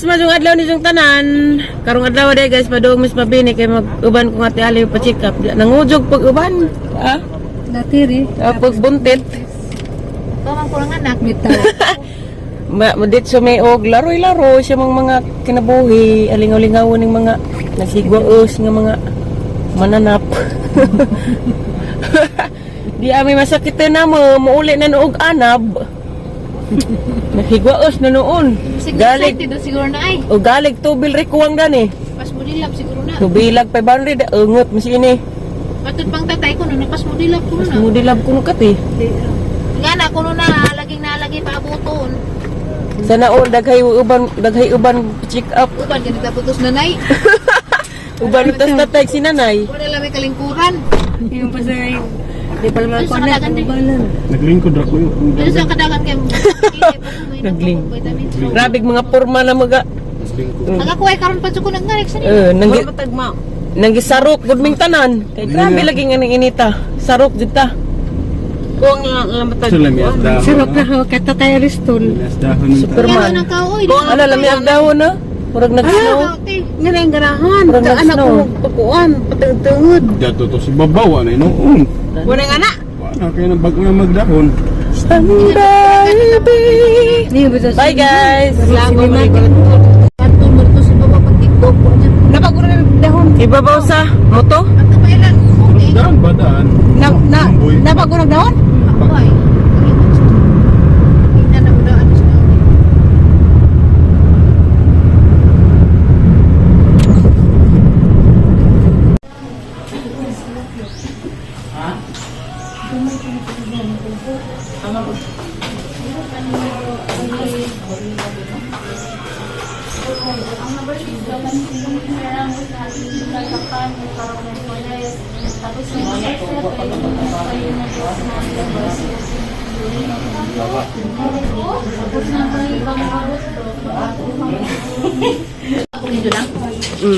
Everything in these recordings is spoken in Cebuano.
Maayong adlaw ni yung tanan. Karong adlaw day guys, padung Miss Mabini kay mag-uban ko nga ti Ali pa check up. Nangujog pag uban. Ha? Natiri. Ah, pag buntit. Pamang ko lang anak. Bitaw. Ma maditso may og laroy-laro siya mga mga kinabuhi, alingaw-lingaw ning mga naghigwaos nga mga mananap. Di ami masakit na mo, muuli na noog anab. Naghigwaos na noon. Galig. Galig, Siguro na ay. o galig tubil rikuang gani. Pas mo dilap siguro na. Tubilag 500, ungot mas ini. Matod pang tatay ko no, napas mo dilap ko na. Mudilab kuno kati. Nga na kuno na laging nalagi paabuton. Sana all daghay uban check up. Uban ganit abutos nanay. Uban tas tatay si nanay. Wala lang may kalingkuran. Yung pa sa di pala Ano sa kadagan din? Naglingkod ra ko yun. Ano sa kadagan kay Nagling. Grabe mga porma na mga Naglingkod. Nagakuhay karon pa ko nagnarik sa eh nanggi Matagma. nanggisarok gud ming tanan. Kay grabe lagi nga ning inita. Sarok jud ta. Kuang lang lang matag. Sa lami at dahon. Sarap na ho katatay Ariston. Lami at dahon. Superman. Yan ang kaoy. Ala lami ang dahon na. Murag nag-snow. Nga na yung ganahan. Murag Anak nag-snow. ko pakuan, patungtungod. Dato to si babaw ano noon. Wala nga na. Wala kaya nang bago na magdahon. Sunday, Niyo ba Bye guys. Ato mo to sa baba pag TikTok ko niya. Napaguro na dahon. Ibabaw sa moto. Ato pa ilan. Okay. Daan ba daan? Na na Tumboy. napaguro na dahon. Makuhay. Tingnan na mo daw ano sa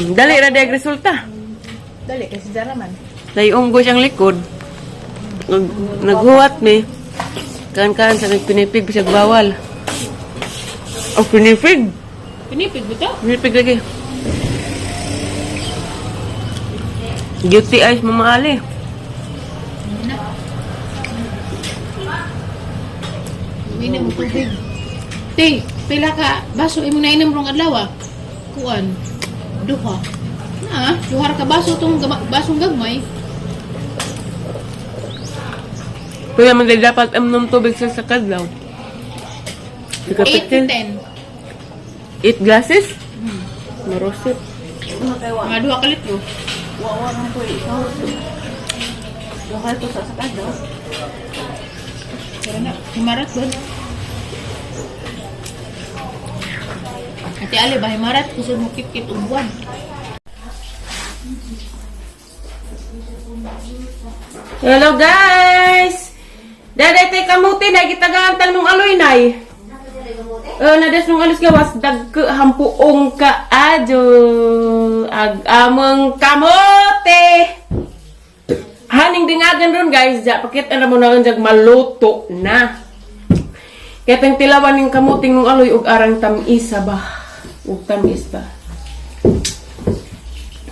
Dali ra dag resulta. Dali kasi dara man. Naiunggo siyang likod. Naghuwat mi. Kan-kan sa nagpinipig bisag bawal. Oh, pinipig. Pinipig ba to? Pinipig lagi. Guilty eyes, Mama Ali. Uminom mo tubig. Te, pila ka baso imo na inom rong adlaw ah. Kuan. Duha. Na, duha ra ka baso tong basong gagmay. Kaya man dahil dapat amnom tubig sa sakadlaw. 8 to 10. 8 glasses? Marosit. Mga duha ka litro. Pero na, himarat ba? Ate Ali, ba himarat? Kusog mo kit-kit og buwan. Hello guys! Daday tay kamuti na gitagaan tang nung aloy nay. Eh nades nung alos gawas dagke hampuong ka adyo ag among kamote. Haning dingagan ron guys, ja pakit na mo na jag maluto na. Kaya tang tilawan ning kamuting nung aloy ug arang tamisa ba. Ug tamis ba.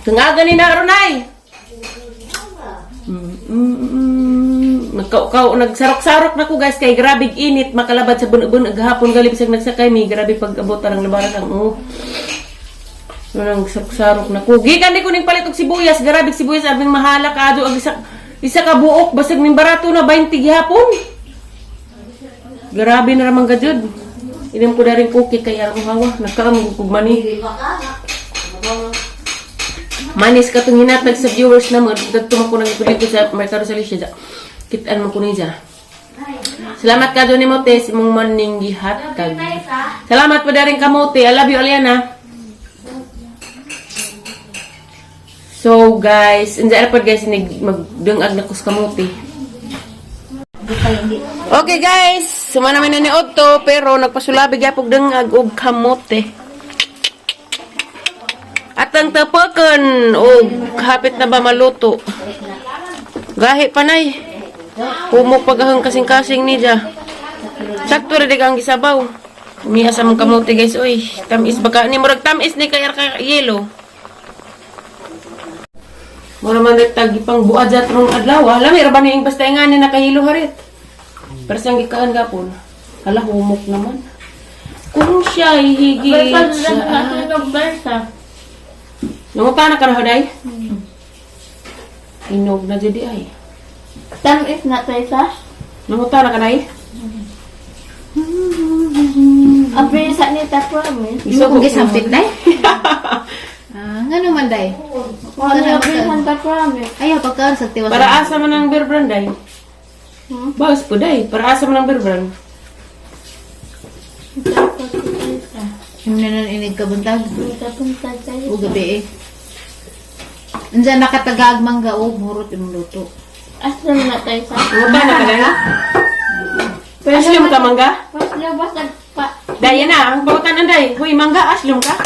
Tingagan ni na ron ay. Nagkaukaw, nagsarok-sarok na ko guys kay grabe init makalabad sa bun-bun gahapon gali bisag nagsakay mi grabe pag-abot ang labaran ang oh. So, nagsarok-sarok na ko. Gikan di ko ning palit og sibuyas, grabe sibuyas abing mahala kaadto ang isa isa ka buok basag ning barato na 20 gihapon. Grabe na ramang gajud. Inom ko na rin cookie kay ako hawa nagkaam kog mani. Manis ka itong hinatag sa viewers na mga dagto man ko nang ikulit sa Mercado sa Alicia. Kitaan mo ko niya. Salamat ka doon ni Mote, sa imong maning gihatag. Salamat po daring kamote. I love you, Aliana. So guys, enjoy na po guys nig magdungag na kus kamote. Okay guys, suma namin na ni Otto pero nagpasulabi gyapon dungag og kamote. At ang tapakan, o hapit na ba maluto? Gahi panay. Humok pagahang kasing-kasing ni ja. Sakto ra di kang gisabaw. Umiya sa mong kamote, guys. Uy, tamis baka. Ni murag tamis ni kay ka yelo. Mura man tagi pang buad sa rong adlaw. Lami ra ba ni basta nga ni nakahilo harit. Pero siyang gikaan gapon. Hala, humok naman. Kung siya higit sa Bersa. Nanguta na ka na hoday? Inog na jud ay. Tamis na tayo sa. Nanguta na ka nay? Ang sa ni ta promise. Imo kong gisampit day. Ah, ngano man day? Wala na bilisan ta promise. Ayaw pagkaon sa tiwas. Para asa man ang beer brand ay? Bawas po day. Para asa man ang beer brand? Yung nanon inig kabuntag. Kapunta tayo. O gabi eh. Andiyan nakatagaag mangga o murot imong luto. Aslam na tayo sa. Nanguta na ka day? Aslum ka mangga? Pas labas ag pa. Day na, ang pangutan anday. Hoy mangga, aslum ka?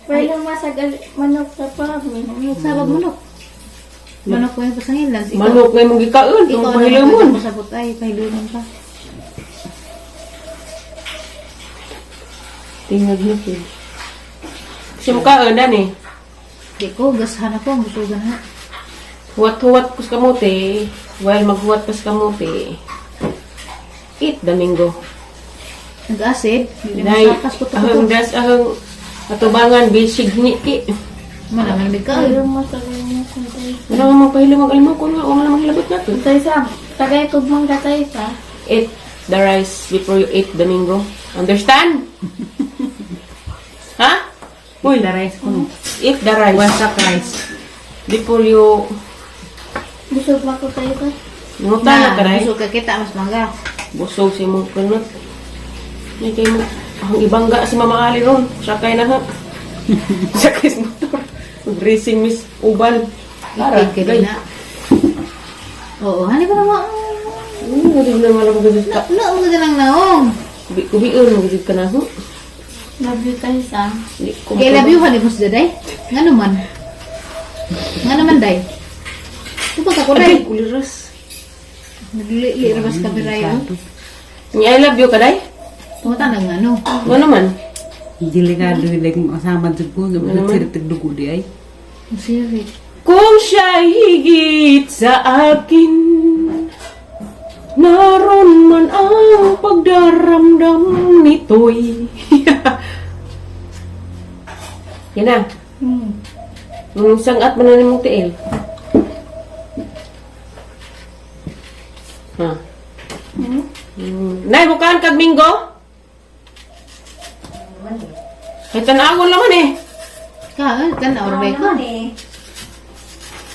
Pwede masag manok sa promise. Manok sa bag manok. Manok ko yung pasangilan. Ikaw- Manok na imong gikaon, Ikaw tong na pahilamon. pasabot ay pahilunon pa. Tingag na po. Siya mukhaan na ni. Di ko gasahan ako busugan ha. Huwat-huwat kus kamote. While maghuwat pas kamote. Eat domingo. Nag-acid, di na Day, masakas ko to. ahang das ahang atubangan bisig ni ki. Mana man bigka. Pwede masag manok tayo. Ano nga magpahilom ang alimang ko nga, huwag na maghilabot natin. Tayo sa. Tagay kog mangga tayo sa. Eat the rice before you eat domingo. Understand? Ha? Uy, The rice ko. eat the rice. Wasak rice. Before you Busog ba ko tayo sa? Nanguta na ka, Day. Busog ka kita mas mangga. Busog si mong kunot. May kayo mo. Ang ibangga si Mama Ali ron. Sakay na ha. Sakay sa motor. Mag-racing Miss Ubal. Lara, Itig ka gay. din na. Oo, hani ba naman? Hindi na naman ako gazit ka. Na, mo lang naong. Kubi-kubion, magazit ka na ho. Love you tayo sa. Di ko Kay love you hani mo sa day. Ngano man? Ngano man day? Tupag ako day. Ay, kuliras. Naglili ra bas kamera yun. Ni I love you ka, day? Tumutan na ngano. Ano naman? Delikado like asama jud ko, nagsirit dugo di ay. Ang sirit. Kung siya'y higit sa akin, naroon man ang pagdaramdam nito'y. Yan na. Nung sangat man na nimong tiil. Ha? Nay, bukaan kag minggo? Ay, tanawon naman eh. Ka, tanaw ra ka.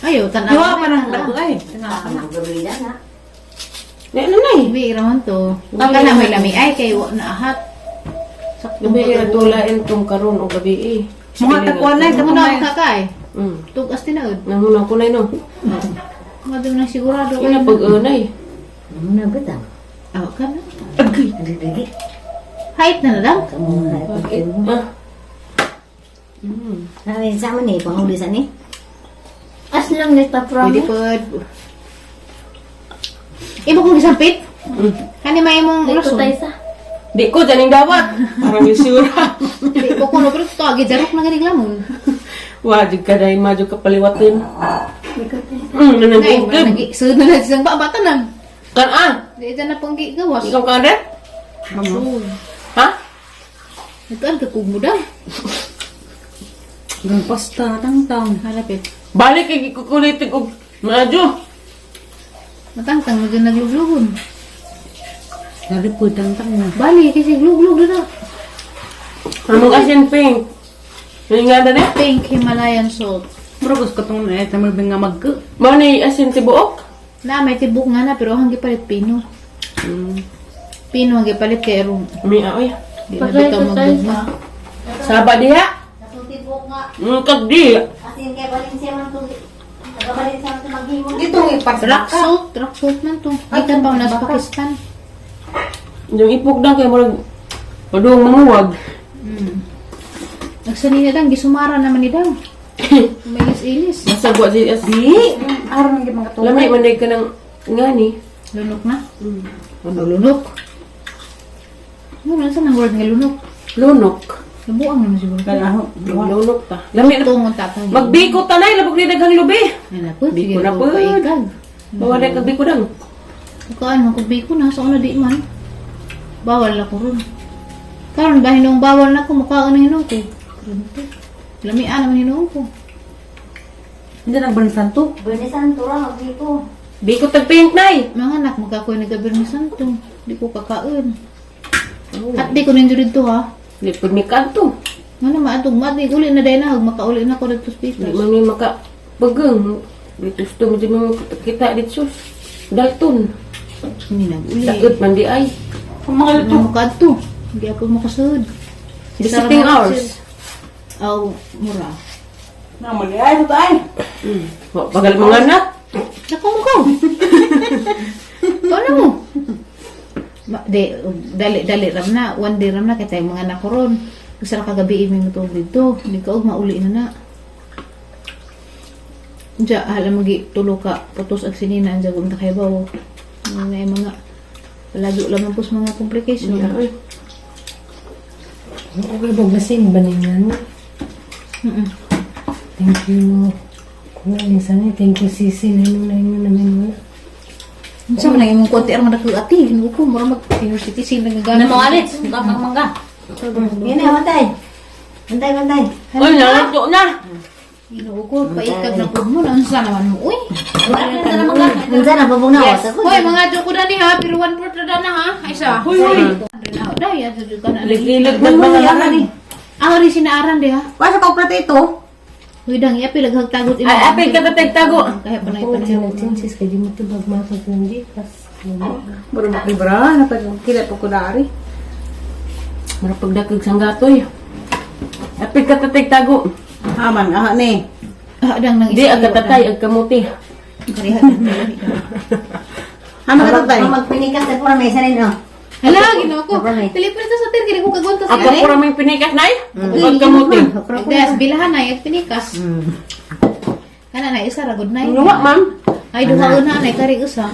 Ayo, tanaw. Duha pa nang dako ay. Nay, ano nay? May iraman to. Ang kana may lami ay kay wa na ahat. Sakto. Gabi eh, tulain tong karon o gabi eh. Mga takuan na Muna katumay. ka kay. Tugas tinaod. Nanguna ko na no. Madam na sigurado Ina pag unay. Aw ka na. Height na na lang. Ah, Aslam ni ta Pwede promise. pod. Imo kong gisampit? Kani may imong Di ko ulason. tayo sa. Di ko janing dawat. Parang lisura. Di ko kuno pero to agi jarok na ganing lamon. Wajib ka dahil madyo ka paliwatin. Di ko tayo sa. Nay, Nanagugab. nagi sud na lang siyang baba tanan. Kan ah. Di na panggi gawas. Ikaw ka rin? Ha? Nagkaan ka kug mo daw. Gang pasta tangtang. Halapit. Balik kay gikukulitig og madyo. Matangtang mo dyan nagluglugon. Dari po tangtang na. Bali kasi gluglug na. Anong asin pink? Nga na Pink Himalayan salt. Murag ko katong eh tamil nga magka. Mao ni asin tibuok? Na may tibok nga na pero ang gipalit pino. Pino ang gipalit kay rong. Mi aoy. Di na Pagay bitaw ko tayo magdugma. sa. Saba diha. Kag di. Dito ang ipasbaka. Rock salt man to. Gikan pa man sa Pakistan. Yung ipok daw kay murag padung manguwag. Nagsani na dang gisumara naman ni daw. Umilis-ilis. Masagwa si as Di. Aron gyud mga tuwa. Lamay man day ka ng ngani. Lunok na. Ano lunok? Mura sa nang word nga lunok. Lunok. Nabuang naman siguro. Kalaho. Lunok ta. Lami na. Tungon tapang. Magbiko tanay labog ni daghang lubi. Ano po, sige Biko na ko po. paikag. Mawala kag biko dang. Kaan mo kung biko na, sa una di man. Bawal na ko ron. Karon ba hinong bawal na ko, mukhaan na hinong ko. Karon to. Lamian naman hinong ko. Hindi nang Santo. Berne Santo ra, magbiko. Biko tag pink nay. Mga anak, magkakoy nagabirmi santo. Di ko kakaon. At di ko ninyo dito ha. Di pud mi kanto. Nga na maatong mati, uli na dahil na, makauli na ko dito sa Di Pitas. man mi maka pageng. Di gusto mo di mo kita dito. Dalton. Hindi na uli. Daot man di ay. Mga Ano kadto? Hindi ako makasud. Visiting hours. Aw, mura. Namali ay ito ay. Wa pagal mga anak. Nako mo ko. Paano mo? Di, dali, dali ram na. One day ram na kay tayo mga nakoron. Gusto na kagabi imi mo tong dito. Hindi ka og mauli na na. Diya, hala magi tulo ka putos ang sinina ang jagong kay bawo. Mga mga palagi lamang po sa mga complication. Ay. Okay ba, lasing ba ninyo? Thank you. Kung ano sana, thank you sisi na yun na yun namin wala. Unsa man ang imong konti ang mga ati, hinuo ko mura mag senior citizen nagagamit. Ano mga alits? Mukha mangga. Yun na, bantay. Bantay, bantay. Oy, nalato na. Ginoo ko, paikag na pud mo na unsa naman mo. Uy. Unsa na, pabong na. Yes. Hoy, mga joke na ni ha, pero 1/4 na na ha. Ay sa. Hoy, hoy. Dai, ato jud ka na. Liglilag na mga anak. Ah, rin sinaaran di ha. Wasa ka prato ito. Uy, dang iapil agtagot Ay, apil ka tago. Kaya pa na Ako nga siya nagchinsis, kaya di mo ito bagmatag ng gikas. Mura makribra. Napag kila po ko dari. Mura pagdakag sanggatoy. Apil ka tago. Aman aha ni. Ah, dang nang Di ang katatay ang kamuti. Haman ka tatay. Magpinikas na pura may isa rin, oh. Hala, ginoo ko. Telepono ito sa tir kini ko kagunta sa Ako pura may pinikas nay. Ang kamuti. Das bilahan na at pinikas. Kana na isa ra good night. Nuwa, ma'am. Ay duha una na kari usa.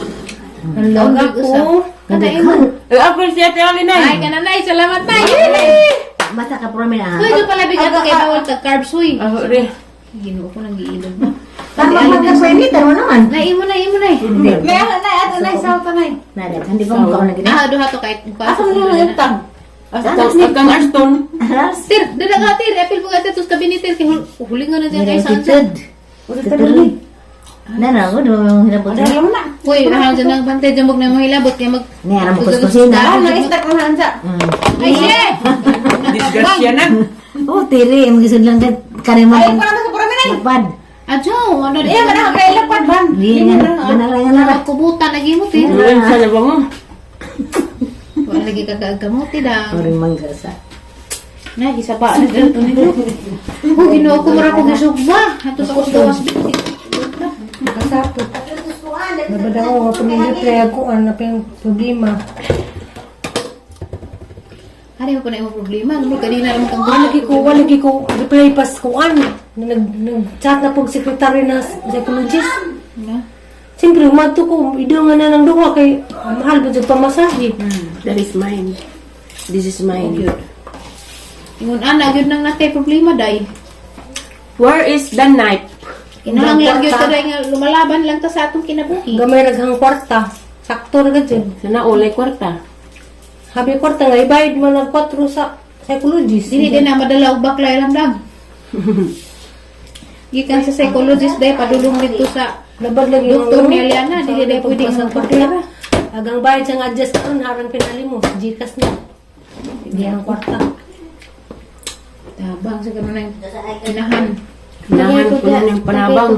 Laga usa. ko. Kana imo. Eh, apil siya ate Ali Ay nay. kana nay, salamat nay. Basta ka pura may ah. Uy, do pala bigyan ko kay bawal ka carbs uy. Ako rin. Ginoo ko nang giilog na. Tama magkaswelita mo naman. Nay imo na imo na. May aha na ato na sa tanay. Nada, hindi ba mukha na gina? Ah, duha to kahit mukha. Asa mo nang utang? Ang Arston. Tir, dada ka tir, apil po ka tir, tus kabineter kay huli nga na dyan kay saan saan. Tutod. Na na, ako, di ba mo hinabot? Dala mo na. Uy, ah, dyan ang bantay dyan wag na mahilabot kaya mag Ni, alam mo kuskusin Ah, na. nang istak na ansa. Ay, siya! Disgrasya na. Oh, tiri, magisod lang ka kanima. Ay, para na sa pura minay. Lapad. Adyo, ano Eh, mana kay lapad ban. Di, nga, nga, nga, Kubutan lagi mo tir. Ano sa na ba mo? Wala lagi kagagamuti daw. Oring manggasa. Na, gisaba na dyan to nito. Oh, ginoo ko mura ko gisugba. Ato sa kusgawas. Kasapot. Nabada ko, nga pamilya, kaya ko, ano pa yung problema. Hari mo pa na imong problema. Ano kanina naman kang Wala lagi ko, wala lagi ko, reply pas ko, ano, nag-chat na po sekretary na psychologist. Na. Siyempre, umadto ko, ido nga na ng duha kay ah, mahal ba dyan pamasahe. That is mine. This is mine. Ingon ana gyud nang natay problema day. Where is the knife? Kinahanglan gyud ta day nga lumalaban lang ta sa atong kinabuhi. Gamay raghang kwarta. Sakto ra gud. Sana ulay kwarta. Habi kwarta nga ibayad mo ng 4 sa psychologist. Dili din na madala og baklay lang dang. Gikan sa psychologist day padulong dito sa Labad lagi yung Doktor ni Aliana, dili day pwede ang ang pera. Agang bayad siyang adjust taon, harang pinali mo. Gcash na. Hindi ang kwarta. Tabang sa ganun ang kinahan. Kailangan ko na ng panabang.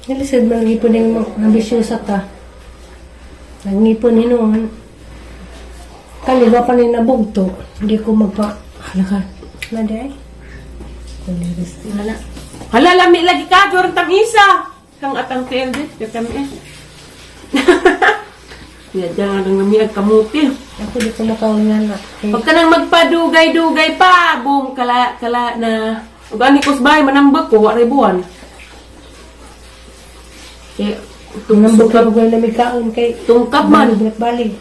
Nalisad man ngipon yung mga ambisyosa ta. Nangipon hinuon. Kaliwa pa ni nabugto. Hindi ko magpa... Hala ka. Nadi ay. Kuliris. Hala. Hala, lami lagi ka. Durang tamisa. Kang atang TLD. Kami eh. Kaya dyan ang nami ang kamuti. Ako di ko makaungan na. Eh, Pag ka nang magpadugay-dugay pa, boom, kala, kala na. Ug ani ko sa bahay, manambag ko, waray buwan. Kaya, Nambog tungkap, ka na may kaon kay... tungkap man. Balik-balik.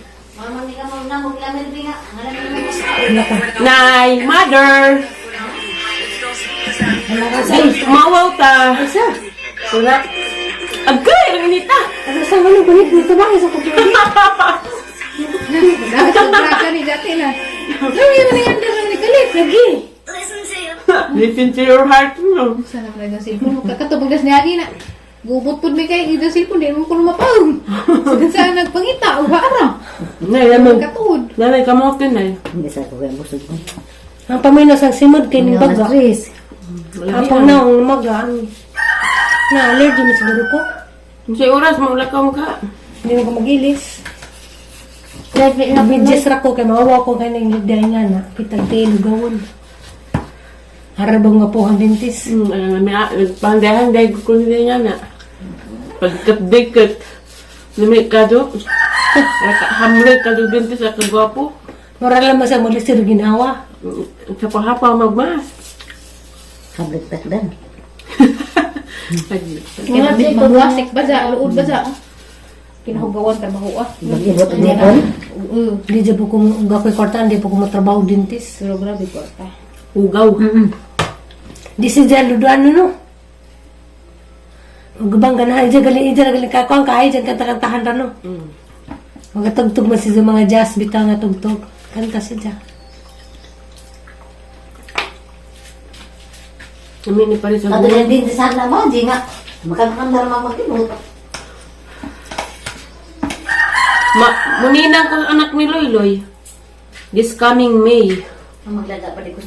Nay, mother. Mawaw ta. Isa. Wala. Agay, ang inita. Ano sa ano gunit dito ba? Isa ko pwede. Nakasobraka ni dati na. Lawi man ni andar ni kalit. Lagi. Listen to your heart, no? Sana pala ng cellphone. Kakatubog das niya na. Gubot pud mi kay ida cellphone di mo kuno mapaong. Sa saan nagpangita o ara. Nay, lamang. Katuod. Nanay, kamote, nay. Hindi sa ko kaya busog ko. Ang paminos ang simod kay ning Mga baga. stress. Apang naong maga. Na allergy mo siguro ko. Sa oras, maula ka mukha. Hindi mo ko magilis. Nabidjes ra ko kay maawa ko kay nang ligday nga na. Kitag tayo gawon. Harabang nga po ang dentist. May pandahan-day ko nila nga na. Pagkat-dikat. Nami ka do. Hamlet ka do dinti sa kagwapo. Mura lang sa muli sir ginawa. Sa pahapa magmas. Kablit takdan. Kaya magwasik ba sa luod ba sa kinahugawan trabaho ah. Mag-ibot ang ipon. Oo. Di dyan po kung gako'y kwarta, hindi po ko matrabaho dentist. Pero grabe kwarta. Hugaw. Di si dyan luduan no. Gubang ganahan dyan, galing dyan, galing kakuang kaay dyan, kanta-kantahan ra no. Magatugtog man siya sa mga jazz, bitaw nga tugtog. Kanta siya dyan. Nami ni pare sa Ato buwan. na din sana mo, di nga. Makakandar mo mag-ibot. Ma munina ko ang anak ni Loy Loy. This coming May. Ang maglaga pa di ko.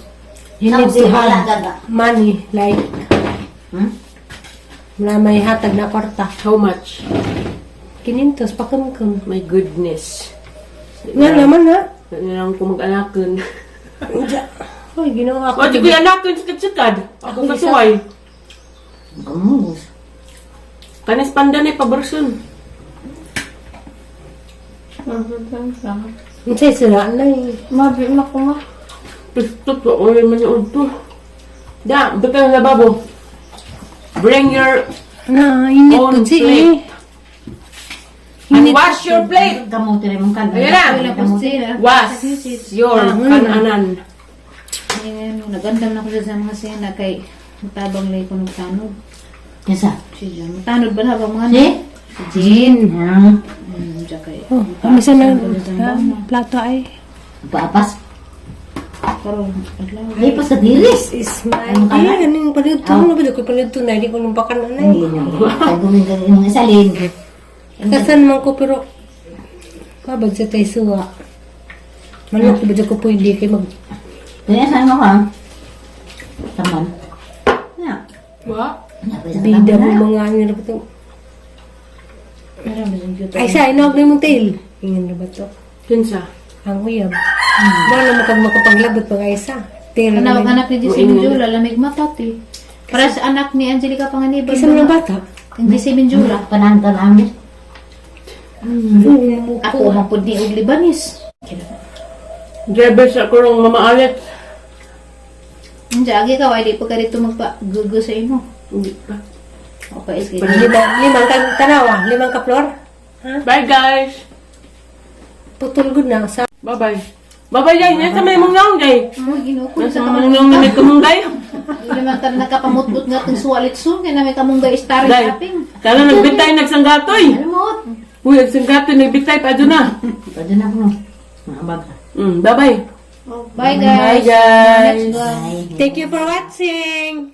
You need to have money, like, na may hatag na kwarta. How much? Kinintos, pakumkum. My goodness. Nga naman ha. Wala na lang ko mag-anakan. Uy, ginawa ko. Wala ko yung anakan sikad-sikad. Ako kasuway. Kamus. Kanis pandan eh, paborson. Unsay sila na eh. Mabi na ko nga. Pistot ko, oy, manood to. Da, butang lababo. Bring your Na, init own po si eh. plate. And wash your plate. Kamuti rin mong kan. Ayan na. Wala po sila. Wash your kananan. Ngayon, nagandam na ko siya sa mga sena kay matabang lay ko nagtanod. Kinsa? Si John. Matanod ba na bang mga Si? Si Jean. Ah, Diyan kay. Oh, kami sa na plato ay. Paapas. Karon, adlaw. Ay, pa sa diris. Is my... Ano ka na? Ay, ano yung palito? Ano ba ko palito na? Hindi ko numbakan na Hindi eh. niyo. Ay, gumingan yung isalin. Kasan man ko pero... Kabag sa tayo suwa. Manok ko ba ko pwede kay mag... Kaya saan mo ka? Taman. Ya. Wa? Bida mo mga ano na ba ito? Meron ba siyang cute? Ay, sa inog na yung tail. Ingan na ba ito? Kinsa? Ang uyab. Wala mo kag makapaglabot mga isa. Tail Anak, na. anak ni Jesse Menjula, lamig matat eh. Para sa anak ni Angelica Panganiban. Isa mo ng bata. Ang Jesse Menjula. Panantan amin. Ako man pud ni og Libanis. Driver sa kurong Mama Alex. Ang agi ka, wala pa ka dito magpa-gugo sa imo. Hindi pa. Okay, sige. Lima, limang ka, tanawa, limang ka floor. Bye guys. Putol gud na sa Bye-bye. Bye-bye, Jay. Nasa may mong naong, Jay. Mo Ginoo ko Nasa sa may mong naong na may kamunggay. Naman tan nakapamutbot nga tong suwalitsun kay na may kamunggay star Day. shopping. Kala nagbitay, nagsangatoy. Ano mo? Uy, nagsangatoy, nagbitay pa doon na. Pwede na ako. Mga baga. Bye-bye. Bye guys. Bye guys. Next vlog. Thank you for watching.